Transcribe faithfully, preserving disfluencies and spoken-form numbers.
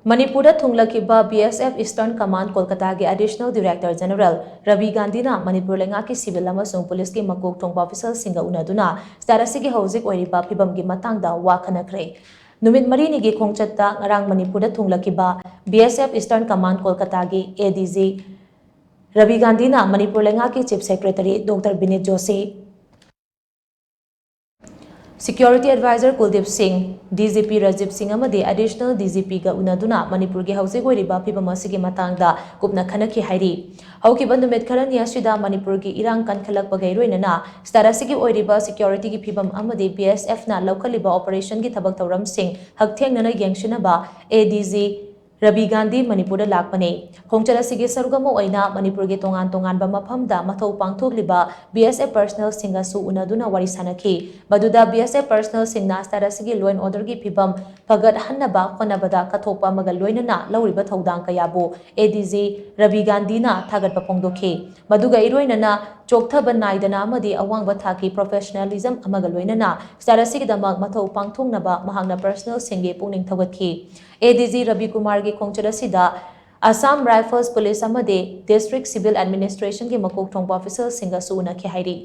ꯃꯅꯤꯄꯨꯔꯗ ꯊꯨꯡꯂꯈꯤꯕ B S F Eastern Command ꯀꯣꯜꯀꯇꯥꯒꯤ Additional Director General Ravi ꯒꯥꯟꯙꯤꯅ ꯃꯅꯤꯄꯨꯔ ꯂꯩꯉꯥꯛꯀꯤ civil ꯑꯃꯁꯨꯡ police ꯀꯤ ꯃꯀꯣꯛ ꯊꯣꯡꯕ official ꯁꯤꯡꯒ ꯎꯅꯗꯨꯅ state ꯑꯁꯤꯒꯤ ꯍꯧꯖꯤꯛ ꯑꯣꯏꯔꯤꯕ ꯐꯤꯕꯝꯒꯤ ꯃꯇꯥꯡꯗ ꯋꯥ ꯈꯟꯅꯈ꯭ꯔꯦ꯫ ꯅꯨꯃꯤꯠ ꯃꯔꯤꯅꯤꯒꯤ ꯈꯣꯡꯆꯠꯇ ꯉꯔꯥꯡ ꯃꯅꯤꯄꯨꯔꯗ ꯊꯨꯡꯂꯈꯤꯕ B S F Eastern Command ꯀꯣꯜꯀꯇꯥꯒꯤ A D G Ravi ꯒꯥꯟꯙꯤꯅ ꯃꯅꯤꯄꯨꯔ ꯂꯩꯉꯥꯛꯀꯤ Chief Secretary Doctor ꯕꯤꯅꯤꯠ Joshi, Security Advisor ꯀꯨꯜꯗꯤꯞ ꯁꯤꯡ, D G P ꯔꯥꯖꯤꯞ ꯁꯤꯡ ꯑꯃꯗꯤ Additional D G P ꯒ ꯎꯅꯗꯨꯅ ꯃꯅꯤꯄꯨꯔꯒꯤ ꯍꯧꯖꯤꯛ ꯑꯣꯏꯔꯤꯕ ꯐꯤꯕꯝ ꯑꯁꯤꯒꯤ ꯃꯇꯥꯡꯗ ꯀꯨꯞꯅ ꯈꯟꯅꯈꯤ ꯍꯥꯏꯔꯤ꯫ ꯍꯧꯈꯤꯕ ꯅꯨꯃꯤꯠ ꯈꯔꯅꯤ ꯑꯁꯤꯗ ꯃꯅꯤꯄꯨꯔꯒꯤ ꯏꯔꯥꯡ ꯀꯟꯈꯠꯂꯛꯄꯒ ꯏꯔꯣꯏꯅꯅ state ꯑꯁꯤꯒꯤ ꯑꯣꯏꯔꯤꯕ security ꯒꯤ ꯐꯤꯕꯝ ꯑꯃꯗꯤ B S F ꯅ ꯂꯧꯈꯠꯂꯤꯕ operation ꯒꯤ ꯊꯕꯛ ꯊꯧꯔꯝꯁꯤꯡ ꯍꯛꯊꯦꯡꯅꯅ ꯌꯦꯡꯁꯤꯟꯅꯕ A D G Ravi Gandhi ꯃꯅꯤꯄꯨꯔꯗ ꯂꯥꯛꯄꯅꯤ꯫ ꯈꯣꯡꯆꯠ ꯑꯁꯤꯒꯤ ꯁꯔꯨꯛ ꯑꯃ ꯑꯣꯏꯅ ꯃꯅꯤꯄꯨꯔꯒꯤ ꯇꯣꯉꯥꯟ ꯇꯣꯉꯥꯟꯕ ꯃꯐꯝꯗ ꯃꯊꯧ ꯄꯥꯡꯊꯣꯛꯂꯤꯕ B S F personnel ꯁꯤꯡꯒꯁꯨ ꯎꯅꯗꯨꯅ ꯋꯥꯔꯤ ꯁꯥꯅꯈꯤ꯫ ꯃꯗꯨꯗ B S F personnel ꯁꯤꯡꯅ state ꯑꯁꯤꯒꯤ law and order ꯒꯤ ꯐꯤꯕꯝ ꯐꯒꯠꯍꯟꯅꯕ ꯍꯣꯠꯅꯕꯗ ꯀꯠꯊꯣꯛꯄ ꯑꯃꯒ ꯂꯣꯏꯅꯅ ꯂꯧꯔꯤꯕ ꯊꯧꯗꯥꯡ ꯀꯌꯥꯕꯨ A D G ꯔꯕꯤ ꯒꯥꯟꯙꯤꯅ ꯊꯥꯒꯠꯄ ꯐꯣꯡꯗꯣꯛꯈꯤ꯫ ꯃꯗꯨꯒ ꯏꯔꯣꯏꯅꯅ ꯆꯣꯛꯊꯕ ꯅꯥꯏꯗꯅ ꯑꯃꯗꯤ ꯑꯋꯥꯡꯕ ꯊꯥꯛꯀꯤ professionalism ꯑꯃꯒ ꯂꯣꯏꯅꯅ state ꯑꯁꯤꯒꯤꯗꯃꯛ ꯃꯊꯧ ꯄꯥꯡꯊꯣꯛꯅꯕ ꯃꯍꯥꯛꯅ personnel ꯁꯤꯡꯒꯤ ꯄꯨꯛꯅꯤꯡ ꯊꯧꯒꯠꯈꯤ꯫ A D G ꯔꯕꯤ ꯀꯨꯃꯥꯔꯒꯤ ꯈꯣꯡꯆꯠ ꯑꯁꯤꯗ Assam Rifles Police ꯑꯃꯗꯤ District Civil Administration ꯒꯤ ꯃꯀꯣꯛ ꯊꯣꯡꯕ official ꯁꯤꯡꯒꯁꯨ ꯎꯅꯈꯤ ꯍꯥꯏꯔꯤ꯫